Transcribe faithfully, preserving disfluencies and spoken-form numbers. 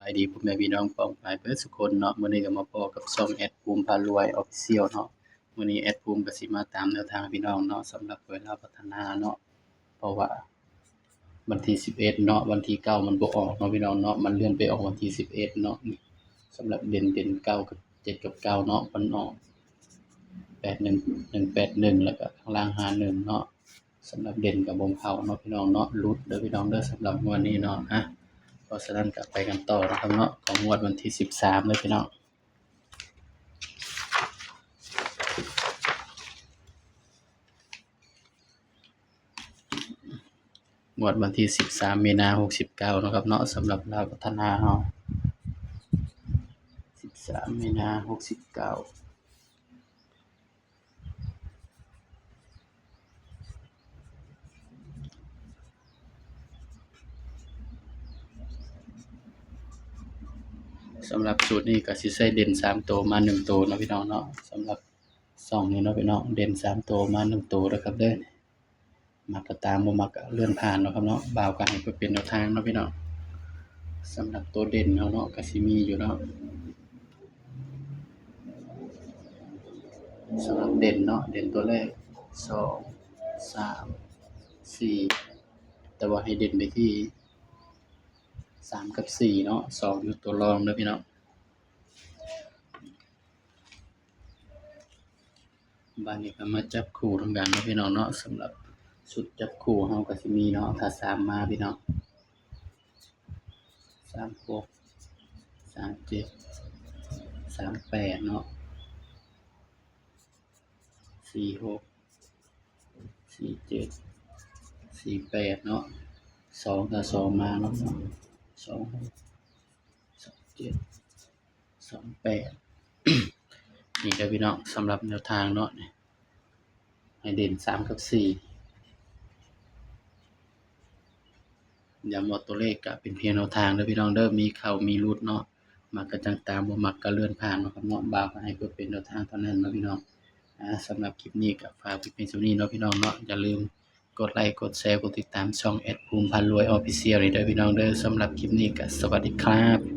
ายดีพ่อแม่พี่น้องป้องปายเบิดสุคนเนาะ มื้อนี้ก็มาพ้อกับช่องแอดภูมิพารวย Official เนาะ มื้อนี้แอดภูมิก็สิมาตามแนวทางพี่น้องเนาะ สำหรับหวยลาวพัฒนาเนาะ เพราะว่าวันที่สิบเอ็ดเนาะ วันที่เก้ามันบ่ออกเนาะพี่น้องเนาะ มันเลื่อนไปออกวันที่สิบเอ็ดเนาะ นี่สำหรับเด่น เด่นเก้ากับเจ็ดกับเก้าเนาะ มันออกแปดหนึ่ง หนึ่งแปดหนึ่ง แล้วก็ข้างล่างห้าหนึ่งเนาะ สำหรับเด่นกับบ่เข้าเนาะพี่น้องเนาะ หลุดเด้อพี่น้องเด้อ สำหรับงวดนี้เนาะ อ่ะ เพราะฉะนั้นก็ไปกันต่อนะครับเนาะ ของงวดวันที่สิบสามเลยพี่น้อง งวดวันที่สิบสามมีนาหกสิบเก้าเนาะครับเนาะ สำหรับลาวพัฒนาเฮา สิบสามมีนาหกสิบเก้า สำหรับสูตรนี้ก็สิใส่เด่นสามตัวมาหนึ่งตัวเนาะพี่น้องเนาะ สำหรับช่องนี้เนาะพี่น้อง เด่นสามตัวมาหนึ่งตัวนะครับเด้อ มักก็ตาม บ่มักก็เลื่อนผ่านเนาะครับเนาะ บ่าวก็ให้ไปเป็นแนวทางเนาะพี่น้อง สำหรับตัวเด่นเฮาเนาะ ก็สิมีอยู่เนาะ สำหรับเด่นเนาะ เด่นตัวแรก สอง สาม สี่ แต่ว่าให้เด่นไปที่ สาม กับ สี่ เนาะ สอง อยู่ตัวรองเด้อพี่น้อง บาดนี้ก็มาจับคู่นำกันเนาะพี่น้องเนาะ สำหรับชุดจับคู่เฮาก็สิมีเนาะ ถ้า สาม มาพี่น้อง สามหก สามเจ็ด สามแปด เนาะ สี่หก สี่เจ็ด สี่แปด เนาะ สอง ถ้า สอง มาเนาะ สองหก สองเจ็ด สองแปด นี่เด้อพี่น้อง สำหรับแนวทางเนาะ ให้เด่น สาม กับ สี่ ย้ำว่าตัวเลขก็เป็นเพียงแนวทางเด้อพี่น้องเด้อ มีเข้ามีหลุดเนาะ มักก็จั่งตาม บ่มักก็เลื่อนผ่านเนาะครับเนาะ บ่าวก็ให้เพื่อเป็นแนวทางเท่านั้นเนาะพี่น้อง อ่า สำหรับคลิปนี้ก็ฝากไว้เพียงเท่านี้เนาะพี่น้องเนาะ อย่าลืมกดไลค์ กดแชร์ กดติดตามช่องแอดภูมิพารวย Official นี่เด้อพี่น้องเด้อ สำหรับคลิปนี้ก็สวัสดีครับ